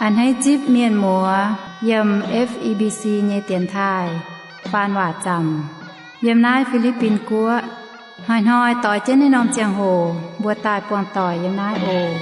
A'hneiv zipv mienh muoz yiem F E B C nyei dienx taaih faan waac zaamc yiem naaiv Fi^li^bin Guoqv. Hnoi-hnoi doix jienv naaiv norm ziangh hoc mbuo daaih buangh doic yiem naaiv oc.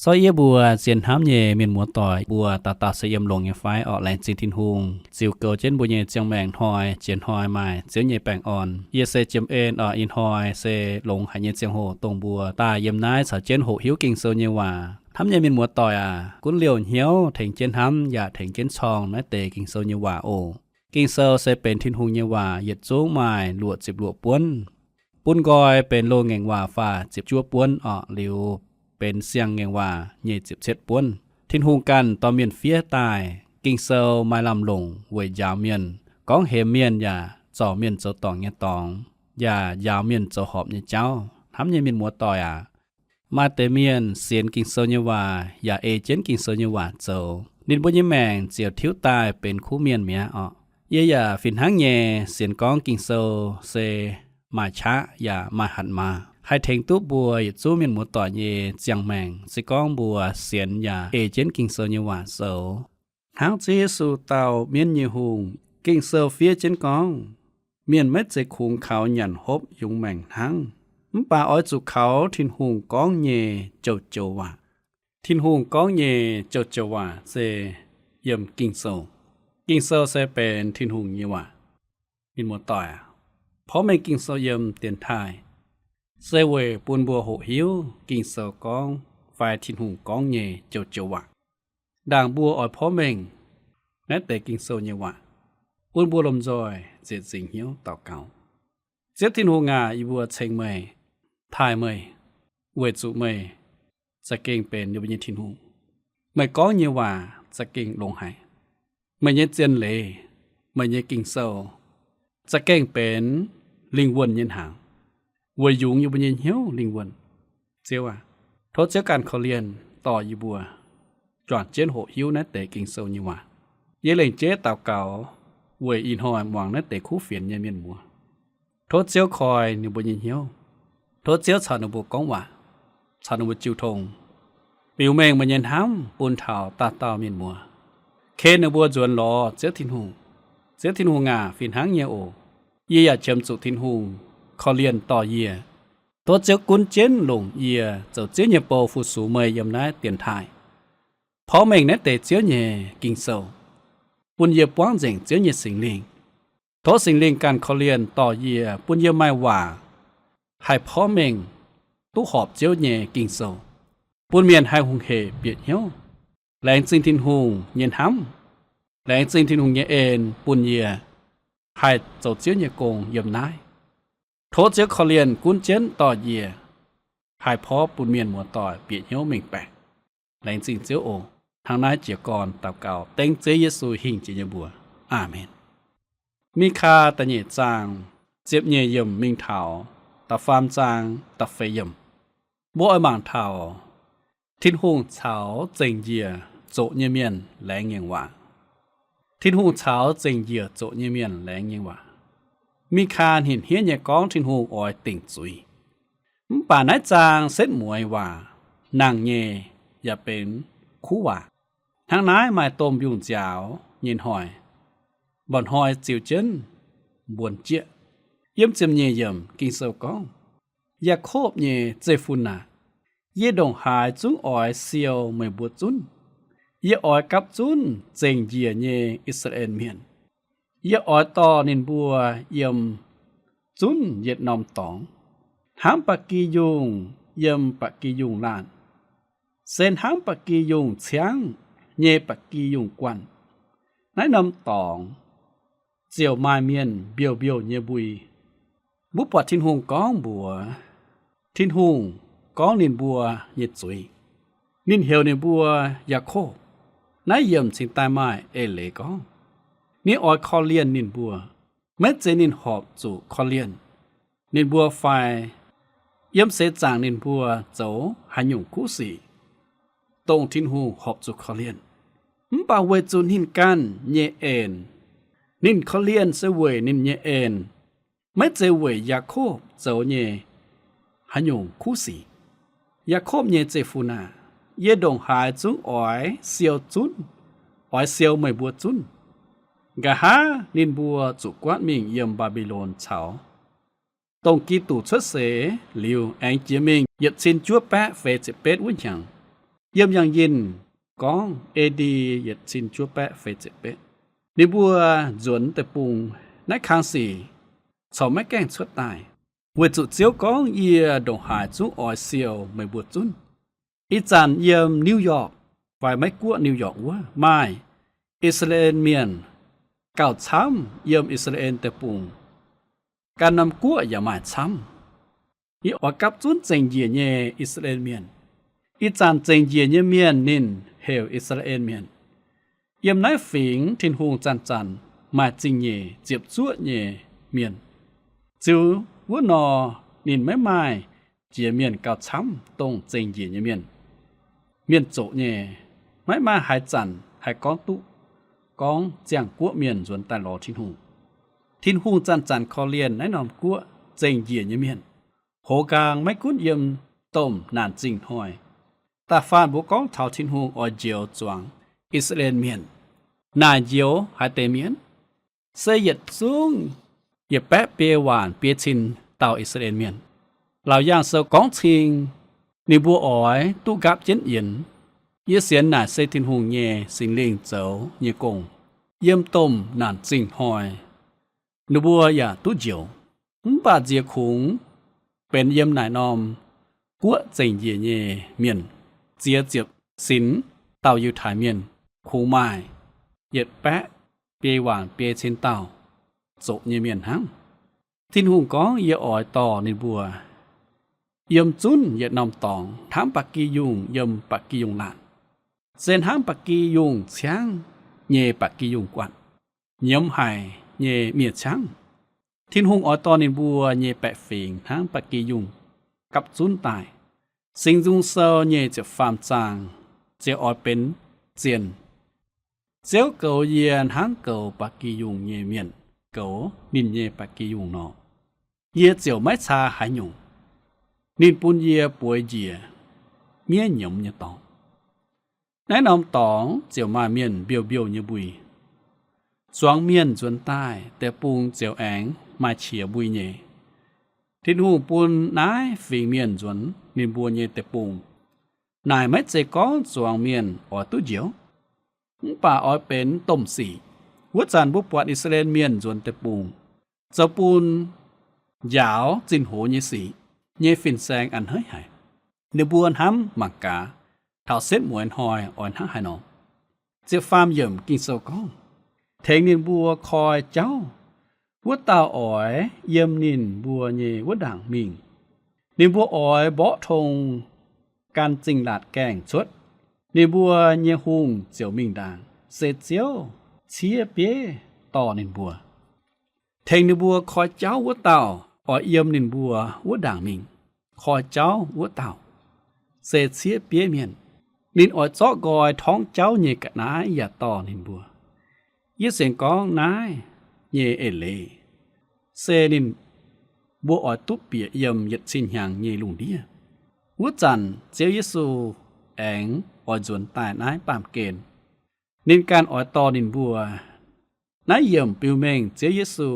Corc yie mbuo sienx hnamv nyei mienh muoz doic, mbuo dauh dauh se yiem longx nyei fai orqc? Laengz zingh Tin-Hungh ziux goux jienv mbuo nyei ziangh maengc hnoi jiex hnoi maaih Ziouv nyei baengh orn. Yie se Jiem En orqc. Ih hnoi se longx haic nyei ziangh hoc dongh mbuo daaih yiem naaiv caux jienv hoqc hiuv Ging-Sou nyei waac. Hnamv nyei mienh muoz doic aac, gunv liouh hnyouv tengx jienv hnamv yaac tengx jienv corng naaiv deix Ging-Sou nyei waac oc. Ging-Sou se benx Tin-Hungh nyei waac, yietc zungv maaih luoqc ziepc luoqc buonv. Bun nqoi benx loz-ngaengc waac faah ziepc juov buonv orqc, liuz benx siang-ngaengc waac nyic ziepc cietv buonv. Tin-Hungh ganh dorh mienh fiev daaih. Ging-Sou maaih lamh longc weic njaaux mienh, gorngv hemx mienh yaac zorc mienh zoux dorngc nyei dorngx, yaac njaaux mienh zoux horpc nyei jauv. Hnamv nyei mienh muoz doic aac, maaih deix mienh sienx Ging-Sou nyei waac yaac ei jienv Ging-Sou nyei waac zoux, ninh mbuo nyei maengc ziouc tiuv daaih benx kuv mienh mi'aqv orqc. Yie yaac fih hnangv nyei sienx gorngv Ging-Sou se maaih qaqv yaac maaih hatc maaz, haih tengx duqv mbuo yietc zungv mienh muoz doic nyei ziangh maengc, se gorngv mbuo sienx yaac ei jienv Ging-Sou nyei waac zoux. Hnangv Ziouv Yesu dauh mienv nyei hungh, Ging-Sou fiev jienv gorngv, mienh maiv zeiz kungx kaux nyanc hopv yungz maengc hnangv, mv baac oix zuqc kaux Tin-Hungh gorngv nyei joux-joux waac. Tin-Hungh gorngv nyei joux-joux waac se yiem Ging-Sou. Ging-Sou se benx Tin-Hungh nyei waac. Mienh muoz doic aac, porv mengh Ging-Sou yiem dienx taaih se weic bun mbuo hoqc hiuv Ging-Sou gorngv fai Tin-Hungh gorngv nyei joux-joux waac. Ndaangc mbuo oix porv mengh naaiv deix Ging-Sou nyei waac, bun mbuo lomh nzoih ziec zingx hnyouv daux gaux. Ziouv Tin-Hungh aac, yie mbuo ceng meih, taaih meih, weic zuqc meih za'gengh benx yie mbuo nyei Tin-Hungh. Meih gorngv nyei waac za'gengh longx haic. Meih nyei zien leiz, meih nyei Ging-Sou za'gengh benx lingh wuonh nyei hnaangx, weic yungz yie mbuo nyei hnyouv lingh wuonh. Ziouv aac, tov Ziouv ganh korv-lienh dorh yie mbuo juangc jienv hoqc hiuv naaiv deix Ging-Sou nyei waac. Yie lengc jeiv daux gaux weic ih hnoi muangx naaiv deix kuv fienx nyei mienh muoz. Tov Ziouv koi ninh mbuo nyei hnyouv. Tov Ziouv caux ninh mbuo gorngv waac, caux ninh mbuo jiu tong, biux mengh meih nyei hnamv bun taux dauh dauh mienh muoz, ken ninh mbuo nzuonx lorz Ziouv Tin-Hungh. Ziouv Tin-Hungh aac, fih hnangv nyei oc. Yie yaac qiemx zuqc Tin-Hungh korv-lienh dorh yie. Tov Ziouv gunv jienv longc yie zoux Ziouv nyei bou fu-sux meih yiem naaiv dienx taaih. Porv mengh naaiv deix Ziouv nyei Ging-Sou, bun yie buangv nzengc Ziouv nyei Singx Lingh. Tov Singx Lingh ganh korv-lienh dorh yie, bun yie maaih waac haih porv mengh duqv horpc Ziouv nyei Ging-Sou, bun mienh haih hungh hec bieqc hnyouv, laengz zingh Tin-Hungh nyei hnamv, laengz zingh Tin-Hungh nyei en bun yie haih zoux Ziouv nyei gong yiem naaiv. Tov Ziouv korv-lienh gunv jienv dorh yie haih porv bun mienh muoz-doic bieqc hnyouv mengh baeqc. Laengz zingh Ziouv oc. Hnangv naaiv jiez gorn daux gaux dengv Ziouv Yesu hingh jiex nyei mbuox. Aamen. Mikaa da'nyeic zaang ziepc nyeic yiemc mingh taux da'faam zaang da'feix yiemc, mbuo oix mangc taux Tin-Hungh caux zengc njiec zoqc nyei mienh laengz ngaengc waac. Tin-Hungh caux zengc njiec zoqc nyei mienh laengz ngaengc waac. Mikaa hniev-hniev nyei gorngv Tin-Hungh oix dingc zuiz. Mv baac naaiv zaang setv mueiz waac nangh nyei yaac benx kuv waac. Hnangv naaiv maaih domh mbiungc nziaaux nyei hnoi, mba'hnoi ziux jienv mbuonx jieqv. Yiem ziepc nyeic yiemc Ging-Sou gorngv, Yaakopv nyei zeiv-fun aac, yie ndongc haaix zungv oix siou meih mbuo zunv. Yie oix gapv zunv zengc njiec nyei I^saa^laa^en Mienh. Yie oix dorh ninh mbuo yiem zunv yietc norm dorngx, hnangv ba'gi yungh yiem ba'gi yungh laanh, se hnangv ba'gi yungh ciangv nyei ba'gi yungh guanh. Naaiv norm dorngx ziouc maaih mienh mbiouh mbiouh nyei mbui. Mbuo buatc Tin-Hungh gorngv mbuox Tin-Hungh gorngv ninh mbuo nyei zuiz. Ninh heuc ninh mbuo Yaakopv. Naaiv yiemc cingx daaih maaih eix leiz gorngv, ninh oix korv-lienh ninh mbuo. Maiv zeiz ninh horpc zuqc korv-lienh ninh mbuo fai yiem seix zaangc ninh mbuo zoux haaix nyungc kuv sic, dongh Tin-Hungh horpc zuqc korv-lienh. Mv baac weic zuqc ninh ganh nyei en, ninh korv-lienh se weic ninh nyei en, maiv zeiz weic Yaakopv zoux nyei haaix nyungc kuv sic. Yaakopv nyei zeiv-fun aah! Yie ndongc haaix zungv oix siou zunv, oix siou meih mbuo zunv, nqa'haav ninh mbuo zuqc guaatv mingh yiem Mbaa^mbi^lon caux. Dongh Giduc cuotv seix liuz aengx jiex mingh yietc cin juov baeqv feix ziepc betv wuov hnyangx, yiem yangh yinh gorngv A D yietc cin juov baeqv feix ziepc betv, ninh mbuo nzuonx deic-bung. Naaiv kang sic corc maiv gaengh cuotv daaih, weic zuqc Ziouv gorngv, Yie ndongc haaix zungv oix siou meih mbuo zunv. Ih zanc yiem New York fai Meiv Guoqv New York wuov maaih I^saa^laa^en Mienh gauh camv yiem I^saa^laa^en Deic-Bung. Ganh norm guoqv yaac maaih camv. Yie oix gapv zunv zengc njiec nyei I^saa^laa^en Mienh. Ih zanc zengc njiec nyei mienh ninh heuc I^saa^laa^en Mienh. Yiem naaiv fingx Tin-Hungh zanc-zanc maaih zingh nyeic ziepc zuoqv nyei mienh. Ziux wuov nor, ninh maiv maaih jiex mienh gauh camv dongh zengc njiec nyei mienh. Mienh zoqc nyei, maiv maaih haaix zanc haih gorngv duqv gorngv ziangh guoqv mienh nzuonx daaih lorz Tin-Hungh. Tin-Hungh zanc-zanc korv-lienh naaiv norm guoqv zengc njiec nyei mienh. Hoz nqaang maiv gunv yiem domh naanc zingh hnoi, da'faanh mbuo gorngv taux Tin-Hungh oix njoux zuangx I^saa^laa^en Mienh. Naaic njoux haaix deix mienh? Se yietc zungv yietc baeqv biei waanc biei cin dauh I^saa^laa^en Mienh. Laauc Yaangh Sou gorngv cing ninh mbuo oix duqv nqaapv jienv yienx. Yie sienx naaic se Tin-Hungh nyei Singx Lingh zoux nyei gong. Yiem domh naanc zingh hnoi ninh mbuo yaac duqv njoux. Mv baac nziex kungx benx yiem naaic norm guoqv zengc njiec nyei mienh, ziex ziepc sinx dauh Yiutai Mienh, kungx maaih yietc baeqv biei waanc biei cin dauh zoqc nyei mienh hnangv. Tin-Hungh gorngv, Yie oix dorh ninh mbuo yiem zunv yietc norm dorngx hnangv ba'gi yungh yiem ba'gi yungh laanh, se hnangv ba'gi yungh ciangv nyei ba'gi yungh guanh, nyiemz haic nyei miev-ciangv. Tin-Hungh oix dorh ninh mbuo nyei baeqc fingx hnangv ba'gi yungh gapv zunv daaih. Singx Nzung Sou nyei ziepc faam zaang ziouc oix benx zienh, Ziouv goux yie hnangv goux ba'gi yungh nyei mienh goux ninh nyei ba'gi yungh nor, yie ziouc maiv caa haaix nyungc. Ninh bun yie bueix njiec miev nyiemz nyei dorngx. Naaiv norm dorngx ziouc maaih mienh mbiouh mbiouh nyei mbui. Zuangx mienh nzuonx daaih, deic-bung ziouc aengx maaih qiex mbui nyei. Tin-Hungh bun naaiv fingx mienh nzuonx ninh mbuo nyei deic-bung. Naaic maiv zeiz gorngv zuangx mienh oix duqv njoux, mv baac oix benx domh sic. Wuov zanc mbuo buatc I^saa^laa^en Mienh nzuonx deic-bung, zoux bun njaaux zinh hoz nyei sic nyei fin-saeng a'hneiv haic. Ninh mbuo hnamv mangc gaax, taux setv mueiz hnoi oix hnangv haaix nor. Ziepc faam yiemc Ging-Sou gorngv, Tengx ninh mbuo koi jauv wuov dauh oix yiem ninh mbuo nyei wuov ndaangc mingh. Ninh mbuo oix mborqv tong gan zingh laatc gaengh cuotv. Ninh mbuo nyei hungh ziouc mingh ndaangc, se Ziouv ciev bieiv dorh ninh mbuo. Tengx ninh mbuo koi jauv wuov dauh oix yiem ninh mbuo wuov ndaangc mingh. Koi jauv wuov dauh se ciev bieiv mienh. Ninh oix zorqv nqoi torngv jauv nyei ga'naaiv yaac dorh ninh mbuo. Yie sienx gorngv naaiv nyei eix leiz se ninh mbuo oix duqv bieqc yiem yietc cin hnyangx nyei lungh ndiev. Wuov zanc Ziouv Yesu aengx oix nzuonx daaih naaiv baamh gen. Ninh ganh oix dorh ninh mbuo. Naaiv yiemc biux mengh Ziouv Yesu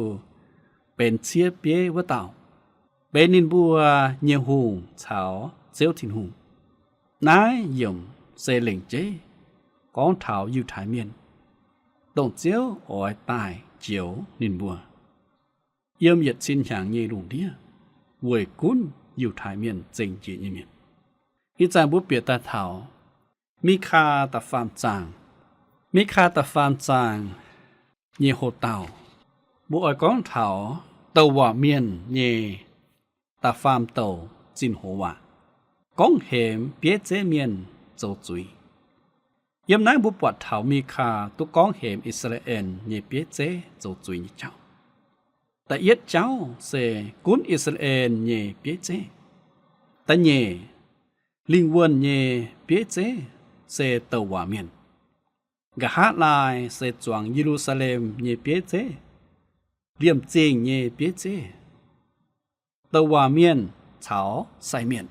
benx ciev bieiv wuov dauh, benx ninh mbuo nyei hungh caux Ziouv Tin-Hungh. Naaiv yiemc se lengc jeiv gorngv taux Yiutai Mienh, dongh Ziouv oix daaih njoux ninh mbuo yiem yietc cin hnyangx nyei lungh ndiev, weic gunv Yiutai Mienh zengc njiec nyei mienh. Ih zanc mbuo bieqc daaih taux Mikaa da'faam zaang. Mikaa da'faam zaang nyei hoc-dauh, mbuo oix gorngv taux douc waac mienh nyei da'faam douc zinh hoz waac, gorngv hemx bieiv zeiv mienh zoux zuiz. Yiem naaiv mbuo buatc taux Mikaa duqv gorngv hemx I^saa^laa^en nyei bieiv zeiv zoux zuiz nyei jauv. Da'yietv jauv se gunv I^saa^laa^en nyei bieiv zeiv. Da'nyeic, lingh wuonh nyei bieiv zeiv se douc waac mienh. Nqa'haav laai se zuangx Ye^lu^saa^lem nyei bieiv zeiv, liemh zingh nyei bieiv zeiv. Douc waac mienh caux sai mienh.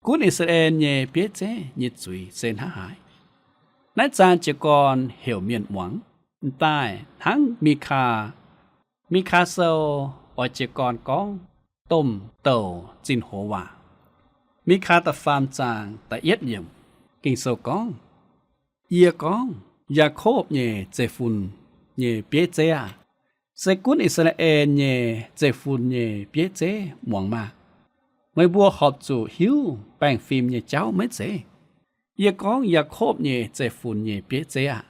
Gunv I^saa^laa^en nyei bieiv zeiv nyei zuiz se hnangv haaix? Naaiv zaang jiez gorn heuc mienh muangx. M'daaih hnangv Mikaa, Mikaa Sou oix jiez gorn gorngv domh douc zinh hoz waac. Mikaa da'faam zaang da'yietv yiemc, Ging-Sou gorngv, Yie gorngv, Yaakopv nyei zeiv-fun nyei bieiv zeiv aah! Se gunv I^saa^laa^en nyei zeiv-fun nyei bieiv zeiv muangx maah! Meih mbuo horpc zuqc hiuv baengh fim nyei jauv maiv zeiz? Yie gorngv Yaakopv nyei zeiv-fun nyei bieiv zeiv aah!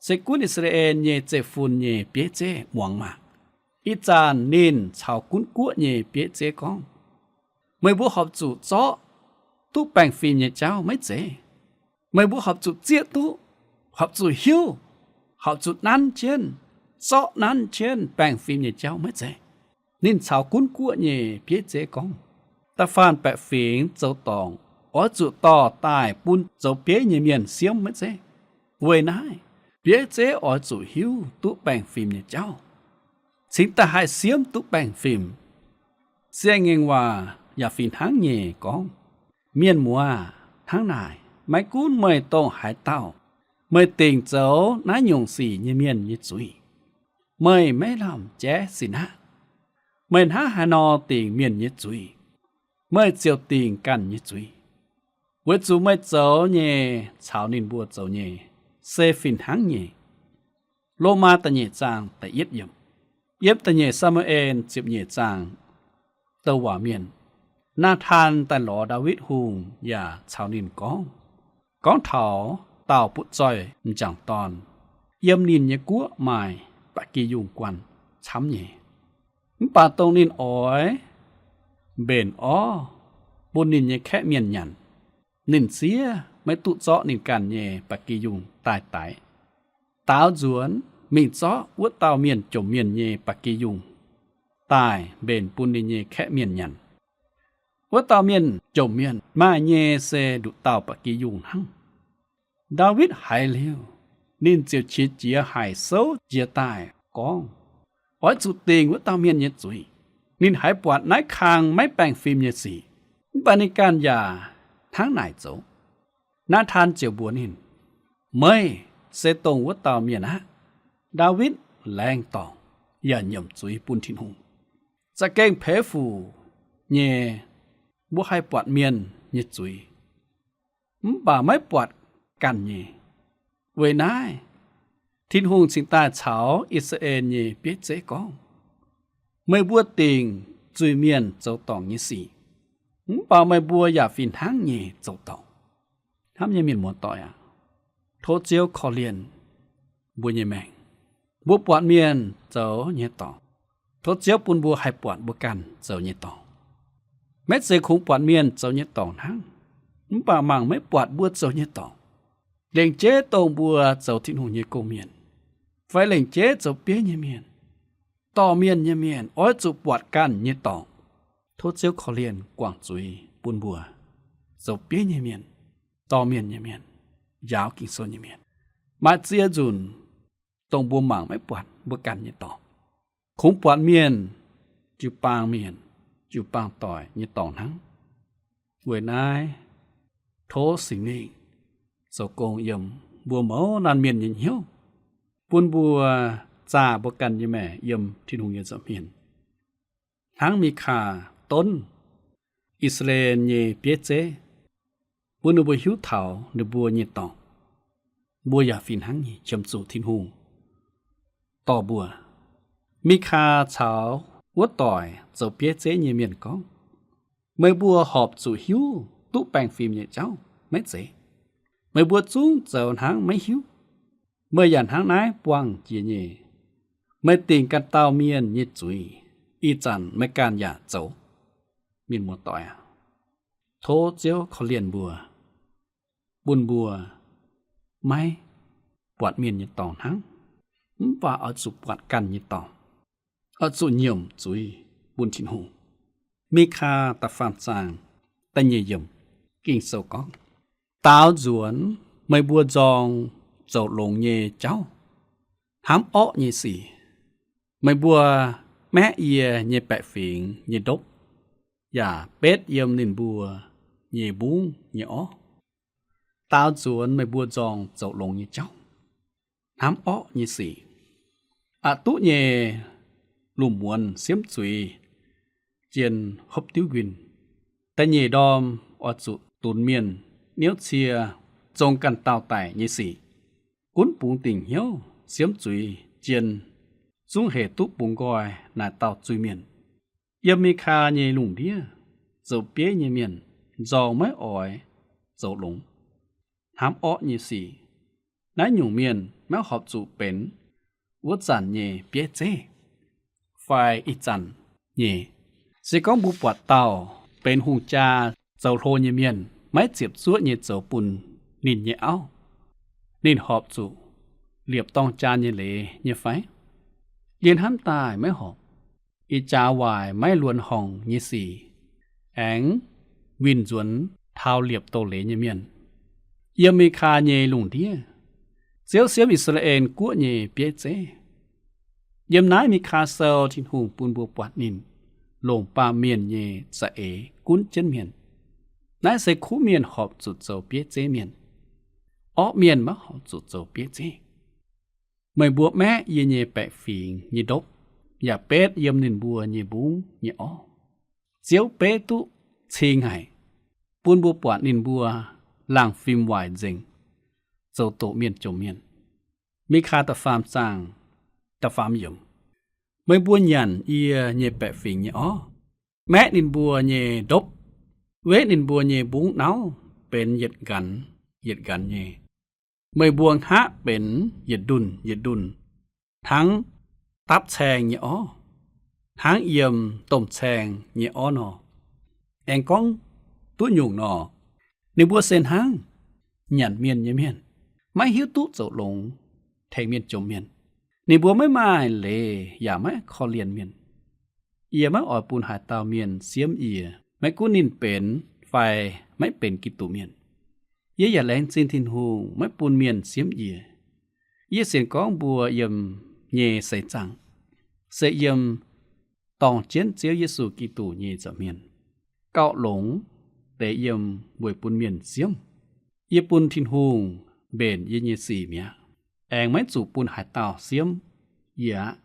Se gunv I^saa^laa^en nyei zeiv-fun nyei bieiv zeiv muangx maah! Ih zanc ninh caux gunv guoqv nyei bieiv zeiv gorngv, Meih mbuo horpc zuqc zorqv duqv baengh fim nyei jauv maiv zeiz? Meih mbuo horpc zuqc zieqv duqv, horpc zuqc hiuv, horpc zuqc nanv jienv, zorqv nanv jienv baengh fim nyei jauv maiv zeiz? Ninh caux gunv guoqv nyei bieiv zeiv gorngv, Da'faanh baeqc fingx zoux dorngc oix zuqc dorh daaih bun zoux bieiv nyei mienh siemv maiv zeiz? Weic naaiv, bieiv zeiv oix zuqc hiuv duqv baengh fim nyei jauv, cingx daaih haih siemv duqv baengh fim. Siang-Ngaengc Waac yaac fih hnangv nyei gorngv, Mienh muoz aah! Hnangv naaic, maiv gunv meih dongh haaix dauh, meih dingc zoux naaiv nyungc sic nyei mienh nyei zuiz, meih maiv lamh jaiv sin aqv. Meih hnangv haaix nor dingc mienh nyei zuiz, meih ziouc dingc ganh nyei zuiz, weic zuqc meih zoux nyei caux ninh mbuo zoux nyei se fih hnangv nyei. Lomaa da'nyeic zaang da'yietv yiemc. Yiem da'nyeic Saa^mu^en ziepc nyeic zaang, douc waac mienh, Naa^tan, daaih lorz Ndaawitv Hungh yaac caux ninh gorngv, gorngv taux dauh butv-zoih m'jangc dorn yiem ninh nyei guoqv maaih ba'gi yungh guanh camv nyei. Mv baac dongh ninh oix mbenc orv bun ninh nyei kaeqv mienh nyanc, ninh siev maiv duqv zorqv ninh ganh nyei ba'gi yungh daaih daix. Daaux nzuonx mingh zorqv wuov dauh mienh jomc mienh nyei ba'gi yungh daaih mbenc bun ninh nyei kaeqv mienh nyanc. Wuov dauh mienh jomc mienh maaih nyei se nduqc dauh ba'gi yungh hnangv. Ndaawitv haiz liuz, ninh ziouc qiex jiez haic souv jiez daaih gorngv, Oix zuqc dingc wuov dauh mienh nyei zuiz. Ninh haiz buatc naaiv kang maiv baengh fim nyei sic, mv baac ninh ganh yaac hnangv naaic zoux. Naa^tan ziouc mbuox ninh, Meih se dongh wuov dauh mienh aqv. Ndaawitv laengz dorngc yaac nyiemc zuiz bun Tin-Hungh. Za'gengh peix fuc nyei, mbuo haih buatc mienh nyei zuiz, mv baac maiv buatc ganh nyei. Weic naaiv, Tin-Hungh cingx daaih caux I^saa^laa^en nyei bieiv zeiv gorngv, Meih mbuo dingc zuiz-mienh zoux dorngc nyei sic, mv baac meih mbuo yaac fih hnangv nyei zoux dorngc. Hnamv nyei mienh muoz-doic aac, tov Ziouv korv-lienh mbuo nyei maengc. Mbuo buatc mienh zoux nyei dorngc, tov Ziouv bun mbuo haih buatc mbuo ganh zoux nyei dorngc. Maiv zeiz kungx buatc mienh zoux nyei dorngc hnangv, mv baac mangc maiv buatc mbuo zoux nyei dorngc. Lengc jeiv dongh mbuo zoux Tin-Hungh nyei gong-mienh, fai lengc jeiv zoux bieiv nyei mienh, dorh mienh nyei mienh oix zuqc buatc ganh nyei dorngc. Tov Ziouv korv-lienh guangc zuiz bun mbuo zoux bieiv nyei mienh, dorh mienh nyei mienh, njaaux Ging-Sou nyei mienh. Maaih ziex nzunc dongh mbuo mangc maiv buatc mbuo ganh nyei dorngc, kungx buatc mienh jiu-baang mienh, jiu-baang doic nyei dorngc hnangv. Weic naaiv, tov Singx Lingh zoux gong yiem mbuo mouz laanh mienh nyei hnyouv, bun mbuo zaah mbuo ganh nyei maengc yiem Tin-Hungh nyei nza'hmien, hnangv Mikaa donv I^saa^laa^en nyei bieiv zeiv, bun ninh mbuo hiuv taux ninh mbuo nyei dorngc. Mbuo yaac fih hnangv nyei qiemx zuqc Tin-Hungh dorh mbuo. Mikaa caux wuov doic zoux bieiv zeiv nyei mienh gorngv, Meih mbuo horpc zuqc hiuv duqv baengh fim nyei jauv maiv zeiz? Meih mbuo zungv zoux hnangv maiv hiuv. Meih yaac hnangv naaiv buangh jiex nyei. Meih dingc ganh dauh mienh nyei zuiz, ih zanc meih ganh yaac zoux. Mienh muoz-doic aac, tov Ziouv korv-lienh mbuo, bun mbuo maiv buatc mienh nyei dorngc hnangv, mv baac oix zuqc buatc ganh nyei dorngc, oix zuqc nyiemc zuiz bun Tin-Hungh. Mikaa da'faam zaang da'nyeic yiemc, Ging-Sou gorngv, Daaux nzuonx meih mbuo nzorng zoux longx nyei jauv, hnamv orqv nyei sic. Meih mbuo maeqv yie nyei baeqc fingx nyei ndopv, yaac betv yiem ninh mbuo nyei mbungv nyei orv. Daaux nzuonx meih mbuo nzorng zoux longx nyei jauv, hnamv orqv nyei sic. Aqc duqv nyei lungh muonz siemv zuiz jien hopv diuv nquin. Da'nyeic ndorm oix zuqc dunx mienh niouv cie zong ganh dauh daic nyei sic. Gunv bungx dingc hnyouv siemv zuiz jien zungv hec duqv bungx nqoi naaic dauh zuiz-mienh. Yiem Mekaa nyei lungh ndiev, zoux bieiv nyei mienh nzorng maiv oix zoux longx, hnamv orqv nyei sic. Naaiv nyungc mienh maiv horpc zuqc benx wuov zanc nyei bieiv zeiv fai ih zanc nyei. Se gorngv mbuo buatc dauh benx hungh jaa zoux hlo nyei mienh maiv ziepc zuoqv nyei zoux bun ninh nyei auv, ninh horpc zuqc liepc dorng jaa nyei leiz nyei fai? Yie hnamv daaih maiv horpc. Ih jaax waaic maiv luonx horngc nyei sic aengx winh nzuonx taux liepc doz-leiz nyei mienh. Yiem Mekaa nyei lungh ndiev, Ziouv siemv I^saa^laa^en Guoqv nyei bieiv zeiv. Yiem naaiv Mekaa sou Tin-Hungh bun mbuo buatc ninh longc baamh mienh nyei za'eix gunv jienv mienh. Naaiv se kuv mienh horpc zuqc zoux bieiv zeiv mienh. Orqv mienh maiv horpc zuqc zoux bieiv zeiv. Meih mbuo maeqv yie nyei baeqc fingx nyei ndopv, yaac betv yiem ninh mbuo nyei mbungv nyei orv. Ziouv beiv duqv cing haic, bun mbuo buatc ninh mbuo laangh fim waaic nzengc, zoux doqc mienh jomc mienh. Mekaa da'faam zaang da'faam yiemc. Meih mbuo nyanc yie nyei baeqc fingx nyei orv, maeqv ninh mbuo nyei ndopv, wetv ninh mbuo nyei mbungv nauv benx yietc nqanx yietc nqanx nyei. Meih mbuo hngaqv benx yietc ndunh yietc ndunh, hnangv dapv caeng nyei orv, hnangv yiem domh caeng nyei orv nor. Aengx gorngv duqv nyungc nor, ninh mbuo se hnangv nyanc mienh nyei mienh, maiv hiuv duqv zoux longx tengx mienh jomc mienh. Ninh mbuo maiv maaih leiz yaac maiv korv-lienh mienh. Yie maiv oix bun haaix dauh mienh siemv yie, maiv gunv ninh benx fai maiv benx Giduc mienh. Yie yaac laengz zingh Tin-Hungh maiv bun mienh siemv yie. Yie sienx gorngv mbuo yiem nyei seix zaangc se yiem dorng jienv Ziouv Yesu Giduc nyei nza'hmien, gauh longx deix yiem weic bun mienh siemv. Yie bun Tin-Hungh mbenc yie nyei sic mi'aqv, aengx maiv zuqc bun haaix dauh siemv yie aqv.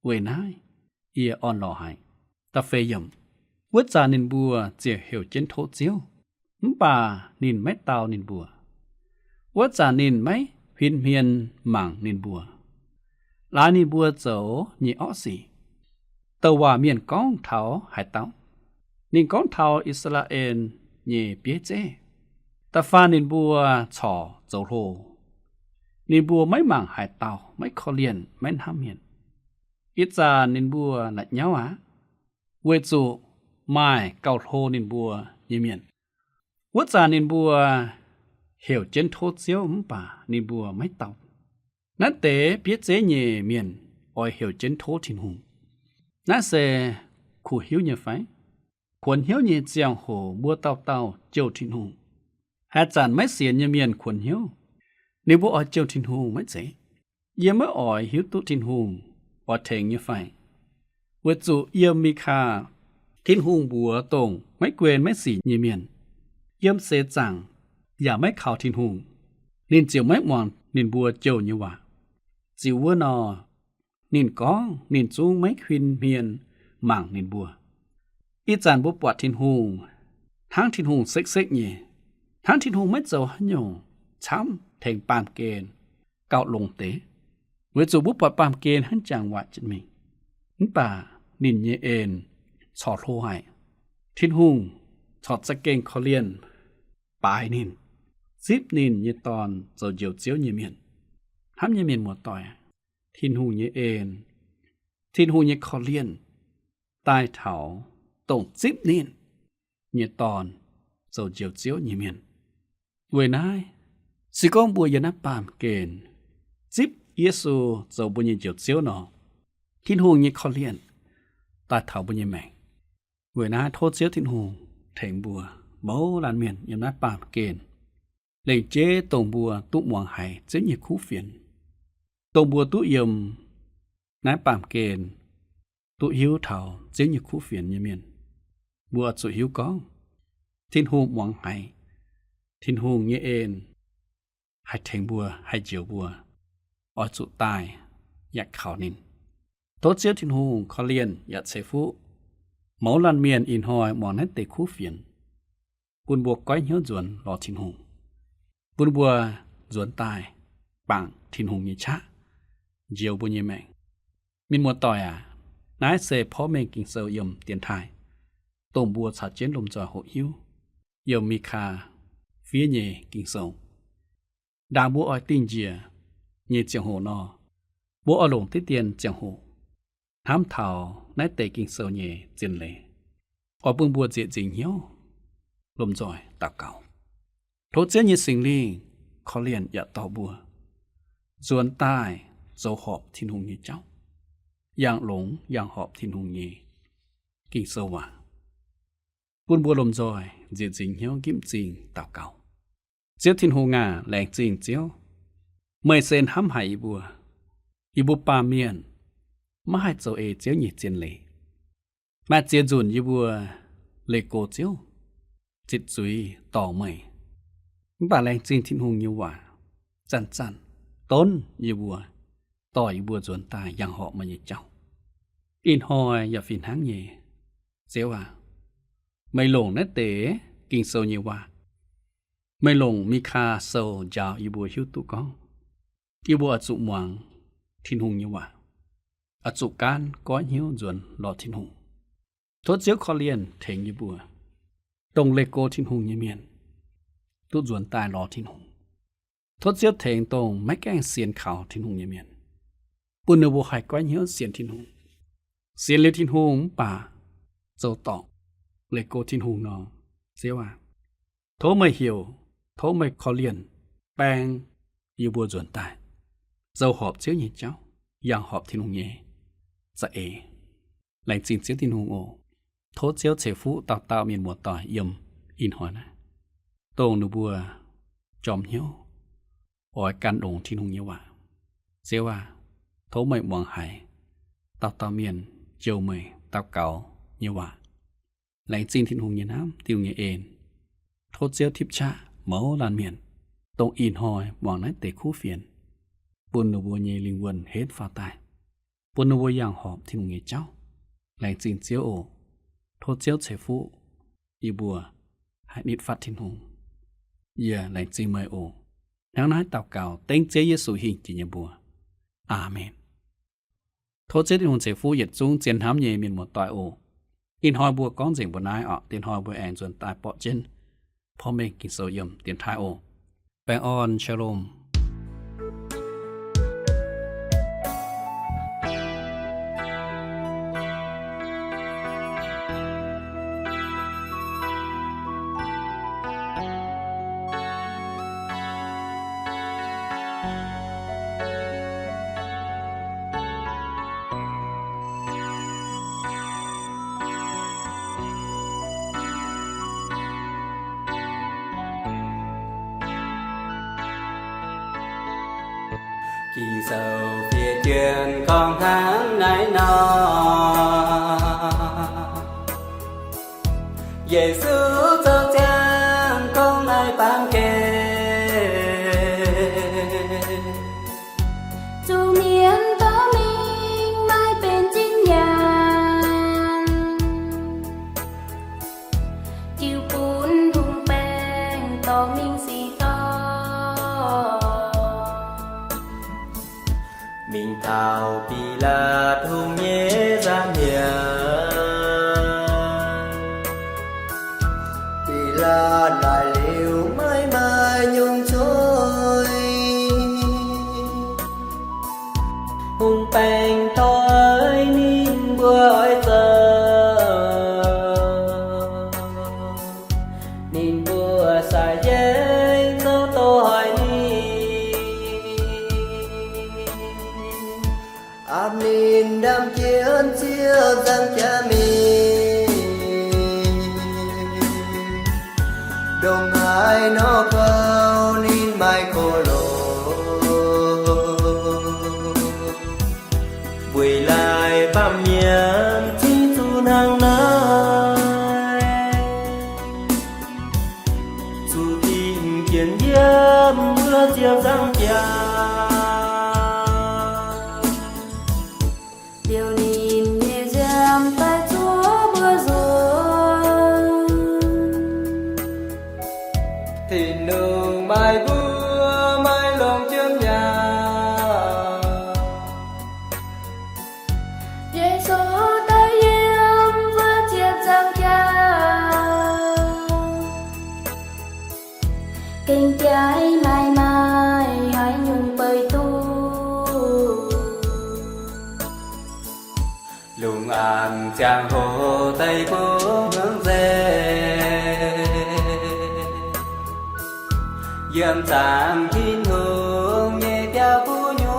Weic naaiv yie orn-lorqc haic. Da'feix yiemc. Wuov zanc ninh mbuo ziouc heuc jienv tov Ziouv, mv baac ninh maiv dau ninh mbuo. Wuov zanc ninh maiv huin hmien mangc ninh mbuo, laaix ninh mbuo zoux nyei orqv sic. Douc waac mienh gorngv taux haaix dauh? Ninh gorngv taux I^saa^laa^en nyei bieiv zeiv. Da'faanh ninh mbuo corc zoux hlo. Ninh mbuo maiv mangc haaix dauh, maiv korv-lienh, maiv hnamv mienh. Ih zanc ninh mbuo la'nyauv aqv, weic zuqc maaih gauh hlo ninh mbuo nyei mienh. Wuov zanc ninh mbuo heuc jienv tov Ziouv mv baac ninh mbuo maiv dau. Naaiv deix bieiv zeiv nyei mienh oix heuc jienv tov Tin-Hungh. Naaiv se kuh hiuv nyei fai? Kuonx hnyouv nyei ziangh hoc mbuo dauh dauh jouh Tin-Hungh. Haaix zanc maiv sienx nyei mienh kuonx hnyouv, ninh mbuo oix jouh Tin-Hungh maiv zeiz? Yie maiv oix hiuv duqv Tin-Hungh oix tengx nyei fai. Weic zuqc yiem Mikaa, Tin-Hungh mbuox dongh maiv guen maiv sic nyei mienh, yiem seix zaangc yaac maiv kaux Tin-Hungh, ninh ziouc maiv muangx ninh mbuo jouh nyei waac. Ziux wuov nor, ninh gorngv ninh zungv maiv huin hmien mangc ninh mbuo. Ih zanc mbuo buatc Tin-Hungh hnangv Tin-Hungh sekv-sekv nyei, hnangv Tin-Hungh maiv zoux haaix nyungc camv tengx baamh gen gauh longx deix. Weic zuqc mbuo buatc baamh gen hnangv jangx waaic jiex mingh, mv baac ninh nyei en corc hlo haic. Tin-Hungh corc za'gengh korv-lienh baaix ninh, zipv ninh nyei Dorn zoux Njoux Ziouv nyei mienh. Hnamv nyei mienh muoz-doic, Tin-Hungh nyei en, Tin-Hungh nyei korv-lienh daaih taux dongh zipv ninh nyei Dorn zoux Njoux Ziouv nyei mienh. Weic naaiv, se gorngv mbuo yiem naaiv baamh gen zipv Yesu zoux mbuo nyei Njoux Ziouv nor, Tin-Hungh nyei korv-lienh daaih taux mbuo nyei maengc. Weic naaiv tov Ziouv Tin-Hungh tengx mbuo mouz laanh mienh yiem naaiv baamh gen, lengc jeiv dongh mbuo duqv muangx haiz Ziouv nyei kuv fienx, dongh mbuo duqv yiem naaiv baamh gen duqv hiuv taux Ziouv nyei kuv fienx nyei mienh. Mbuo oix zuqc hiuv gorngv Tin-Hungh muangx haiz, Tin-Hungh nyei en haih tengx mbuo, haih njoux mbuo, oix zuqc daaih yaac kaux ninh. Tov Ziouv Tin-Hungh korv-lienh yaac ceix fuqv mouz laanh mienh ih hnoi muangx naaiv deix kuv fienx, bun mbuo goiv hnyouv nzuonx lorz Tin-Hungh, bun mbuo nzuonx daaih bangc Tin-Hungh nyei qaqv, njoux mbuo nyei maengc. Mienh muoz-doic aac, naaiv se porv mengh Ging-Sou yiem dienx taaih, dongh mbuo caux jienv lomh nzoih hoqc hiuv, yiem Mikaa fiev nyei Ging-Sou. Ndaangc mbuo oix dingh njiec nyei ziangh hoc nor, mbuo oix longc diqv dien ziangh hoc hnamv taux naaiv deix Ging-Sou nyei zien leiz, oix bun mbuo nzieqc nzingc hnyouv lomh nzoih daux gaux. Tov Ziouv nyei Singx Lingh korv-lienh yaac dorh mbuo nzuonx daaih zoux horpc Tin-Hungh nyei jauv, yangh longx yangh horpc Tin-Hungh nyei Ging-Sou waac, bun mbuo lomh nzoih nzieqc nzingc hnyouv nqipv m'zing daux gaux. Ziouv Tin-Hungh aac, laengz zingh Ziouv, meih se hnamv haic yie mbuo. Yie mbuo baamh mienh maiv haih zoux ei Ziouv nyei zien leiz. Maaih ziex nzunc yie mbuo leih go Ziouv, zitc zuiz dorngc meih. Mv baac laengz zingh Tin-Hungh nyei waac zanc-zanc donv yie mbuo, dorh yie mbuo nzuonx daaih yangh horpc meih nyei jauv. Ih hnoi yaac fih hnangv nyei, Ziouv aac, meih longc naaiv deix Ging-Sou nyei waac, meih longc Mikaa Sou njaaux yie mbuo hiuv duqv gorngv yie mbuo oix zuqc muangx Tin-Hungh nyei waac, oix zuqc gaanv goiv hnyouv nzuonx lorz Tin-Hungh. Tov Ziouv korv-lienh tengx yie mbuo, dongh leih go Tin-Hungh nyei mienh, duqv nzuonx daaih lorz Tin-Hungh. Tov Ziouv tengx dongh maiv gaengh sienx kaux Tin-Hungh nyei mienh, bun ninh mbuo haih goiv hnyouv sienx Tin-Hungh, sienx liuz Tin-Hungh mv baac zoux dorngc, leih go Tin-Hungh nor. Ziouv aac, tov meih heuc, tov meih korv-lienh baeng yie mbuo nzuonx daaih zoux horpc Ziouv nyei jauv, yangh horpc Tin-Hungh nyei za'eix. Laengz zingh Ziouv Tin-Hungh oc. Tov Ziouv ceix fuqv dauh dauh mienh muoz-doic yiem ih hnoi naaiv, dongh ninh mbuo jorm hnyouv oix gan longx Tin-Hungh nyei waac. Ziouv aac, tov meih muangx haiz dauh dauh mienh jouh meih daux gaux nyei waac. Laengz zingh Tin-Hungh nyei hnamv, Tin-Hungh nyei en. Tov Ziouv tipv qaqv mouz laanh mienh, dongh ih hnoi muangx naaiv deix kuv fienx, bun ninh mbuo nyei lingh wuonh henv faaux daaih, bun ninh mbuo yangh horpc Tin-Hungh nyei jauv. Laengz zingh Ziouv oc. Tov Ziouv ceix fuqv yie mbuo haih nitv fatv Tin-Hungh. Yie laengz zingh meih oc. Hnangv naaiv daux gaux dengv Ziouv Yesu hingh jiex nyei mbuox. Aamen. Tov Ziouv Tin-Hungh ceix fuqv yietc zungv zien hnamv nyei mienh muoz-doic oc. Ih hnoi mbuo gorngv nzengc mbuo naaiv oc. Dien hnoi mbuo aengx nzuonx daaih borqv jienv porv mengh Ging-Sou yiem dienx taaih oc. Baengh orn, shalom. Ging-Sou fiev jienv gorngv hnangv naaiv nor, Yesu zoux ziangh gorngv naaiv baamh gen, zuqc mienh dorh mingh maaih benx zinh nyaanh, jiu bun hungh baengc dorh mingh sic dorh. Mingh taux Bilaatv Hungh nyei nza'hmien, Bilaatv naaic liuz maiv maaih nyungc cuiv. Hungh baengc toi ninh mbuo oix zoux, ninh mbuo sai jeiv zoux doix ninh. Apc ninh ndamv jienv Ziouv nzangc jaax mingh, ndongc haaix nor kouv ninh maaih kov loz, weic laaix baamh mienh cingx zuqc hnangv naaiv. Jienv yiem mbuo ziepc nzaangc jaax, liouh ninh nyei nziaamv daaih zuov mbuo nzuonx. Tin-Hungh maaih mbuox maaih longx jienv nyaah. Yesu daaih yiem mbuo ziepc nzaangc jaax, gengh jaaix maaih maaih haaix nyungc beiv duqv. Lungh aanx ziangh hoc deic-bung hmuangv nzengc, yiem zaangc Tin-Hungh nyei biauv gu'nyuoz.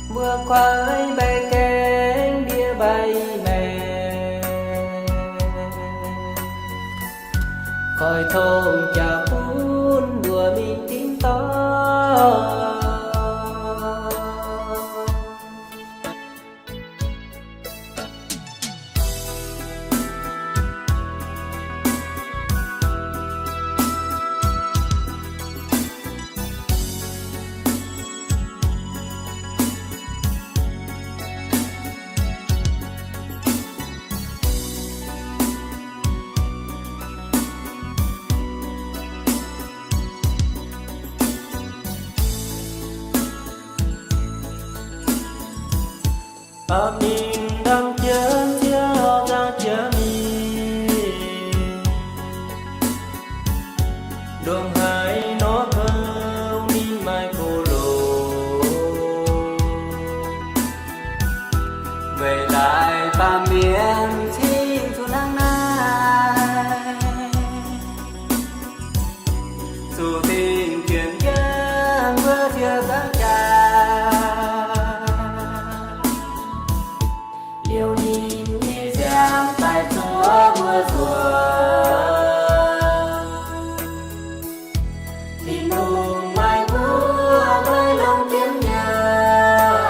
Mbuo kuaaiv mbaeqc gaengh ndie mbaih maengc, koiv tongx jaax bun mbuo mingh tin-dorngh. Baamh mienh ndamv jienv ziangh hoc nzangc jiex mingh, ndongc haaix nor kouv ninh maaih gox loc. Weic laaix baamh mienh cingx zuqc hnangv naaiv, zuqc dingc jienv yiem wuov ziepc nzaangc jaax, liouh ninh nyei nziaamv daaih zuov mbuo nzuonx. Tin-Hungh maaih mbuox maaih longx jienv nyaah.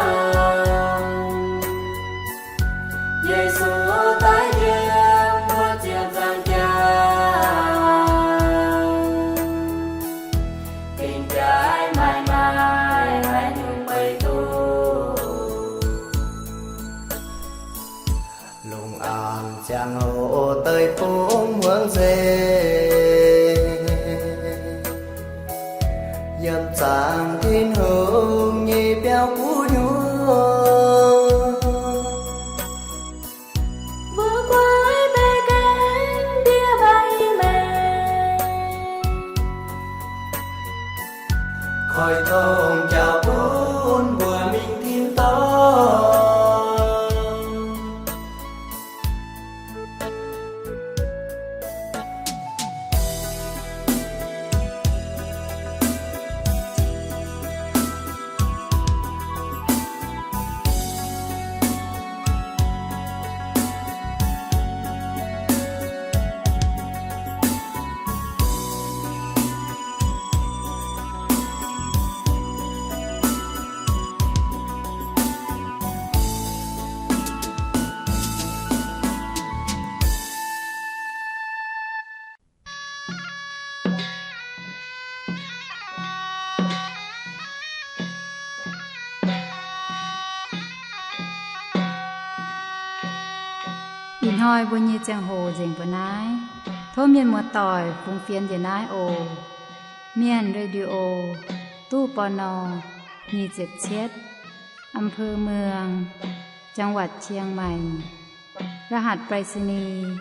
Yesu daaih yiem mbuo ziepc nzaangc jaax, gengh jaaix maaih maaih haaix nyungc beiv duqv. Lungh aanx ziangh hoc deic-bung hmuangv nzengc, yiem zaangc Tin-Hungh nyei biauv gu'nyuoz. Mbuo kuaaiv mbaeqc gaengh ndie mbaih maengc, koiv tongx jaax bun mbuo mingh tin-dorngh. Ih hnoi mbuo nyei ziangh hoc nzengc mbuo naaiv. Tov mienh muoz-doic fungx fienx njiec naaiv oc. Mienh Radio, ตู้ ปณ. nyic ziepc cietv, อำเภอเมือง จังหวัดเชียงใหม่ รหัสไปรษณีย์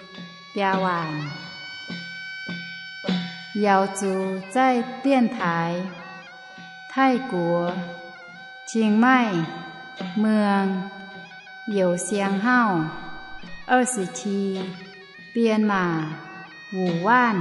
biaa waanc. Yaux zuqc zaih 电台 Taiv-Guoqv, Chiang Mai, Mueang, Youz Siang Hauv, 二十七, Bienh Maac, Wuc Waanv.